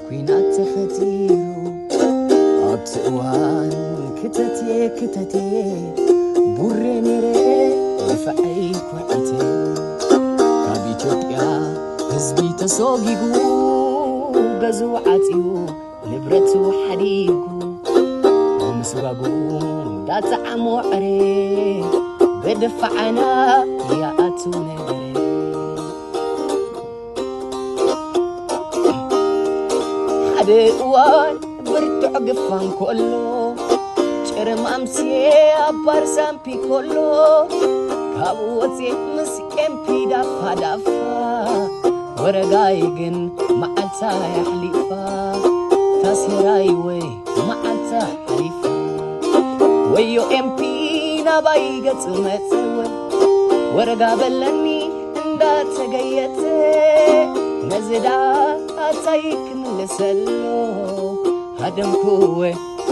ኲናት ተፈጢሩ ኣብቲ እዋን ክተቴ ክተቴ ቡሬ ነይረ ድፋዐይ ኩዒተ ካብ ኢትዮጵያ ህዝቢ ተሰጊጉ ገዝኡ ዓጽዩ ንብረቱ ሓዲጉ ብምስጋጉ እንዳጠዓሞ ዕሬ ብድፋዓና ይኣቱ ነገረ ሓደ እዋን ብርቱዕ ግፋ እንከሎ ጭርም ኣምስየ ኣብ ባር ሳምፒ ከሎ ካብኡ ወፅየ ምስ ኤምፒ ዳፋ ዳፋ ወረጋይ ግን መዓልታ የሕሊፋ ታሲራይ ወይ መዓልታ ሓሊፋ ወዮ ኤምፒ ናባይ ገፅ መፀወ ወረጋ በለኒ እንዳተገየተ ነዚ ደኣ ኣታይ ክምልሰሉ ሃደምኩወ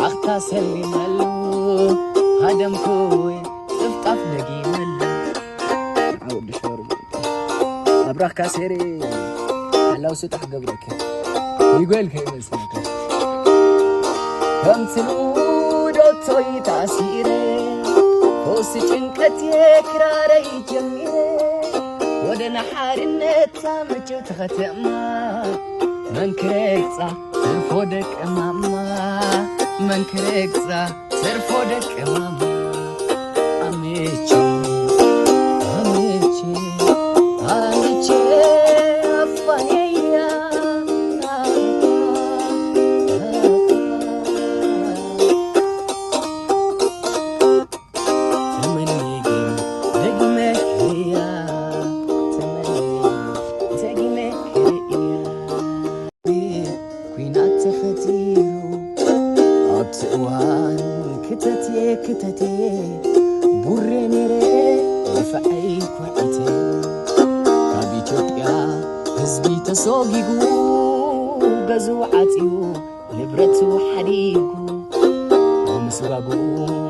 ኣኽታ ሰሊመሉ ሃደምኩወ ጥፍጣፍ ደጊመሉ ዓወዲ ሸሩ ኣብራኽካ ሴሬ ሓላው ስጣሕ ገብረከ ይጎል ከይመስለካ ከምቲ ልሙድ ኦቶይ ተኣሲረ ፈውሲ ጭንቀት ክራረይ ጀሚረ ወደ ናሓርነት ምችውቲ ከተማ መን ክረግጻ ትርፎ ደቂ ማማ መን ክረግጻ ትርፎ ደቂ ማማ ኣምቼ ኣምቼ ኣምቼ ኣፋየያ ተመንየ ግን ደግመ ክርእያ ተመንየ ግን ደግመ ክርእያ ኲናት ተፈጢሩ ኣብቲ እዋን ክተቴ ክተቴ ቡሬ ነይረ ድፋዐይ ኩዒተ ካብ ኢትዮጵያ ህዝቢ ተሰጊጉ ገዝኡ ዓፅዩ ንብረቱ ሓዲጉ ብምስጋጉ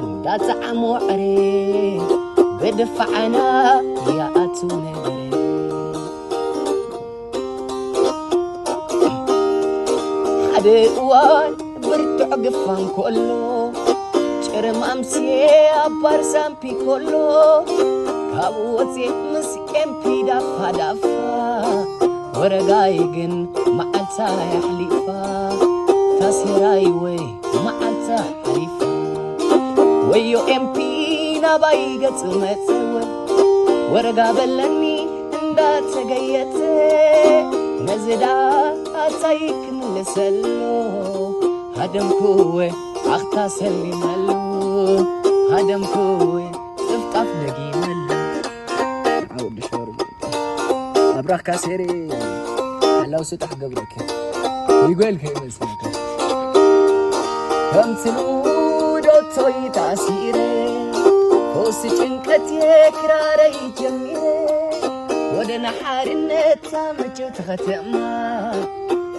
እንዳጠዓሞ ዕሬ ብድፋዓና ይኣቱ ነገረ ሓደ እዋን ብርቱዕ ግፋ እንከሎ ጭርም ኣምስየ ኣብ ባር ሳምፒ ከሎ ካብኡ ወፅየ ምስ ኤምፒ ዳፋ ዳፋ ወረጋይ ግን መዓልታ የሕሊፋ ታሲራይ ወይ መዓልታ ሓሊፋ ወዮ ኤምፒ ናባይ ገፅ መፀወ ወረጋ በለኒ እንዳተገየተ ነዚ ደኣ ኣታይ ክምልሰሉ ሃደምኩወ ኣኽታ ሰሊመሉ ሃደምኩወ ጥፍጣፍ ደጊመሉ ዓወዲ ሸሩ ኣብራኽካ ሴሬ ሓላው ስጣሕ ገብረከ ይጎል ከይመስለካ ከምቲ ልሙድ ኦቶይ ተኣሲረ ፈውሲ ጭንቀት ክራረይ ጀሚረ ወደ ናሓርነት ምችውቲ ከተማ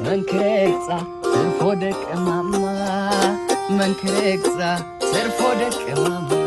መን ክረግጻ ትርፎ ደቂ ማማ መን ክረግጻ ትርፎ ደቂ ማማ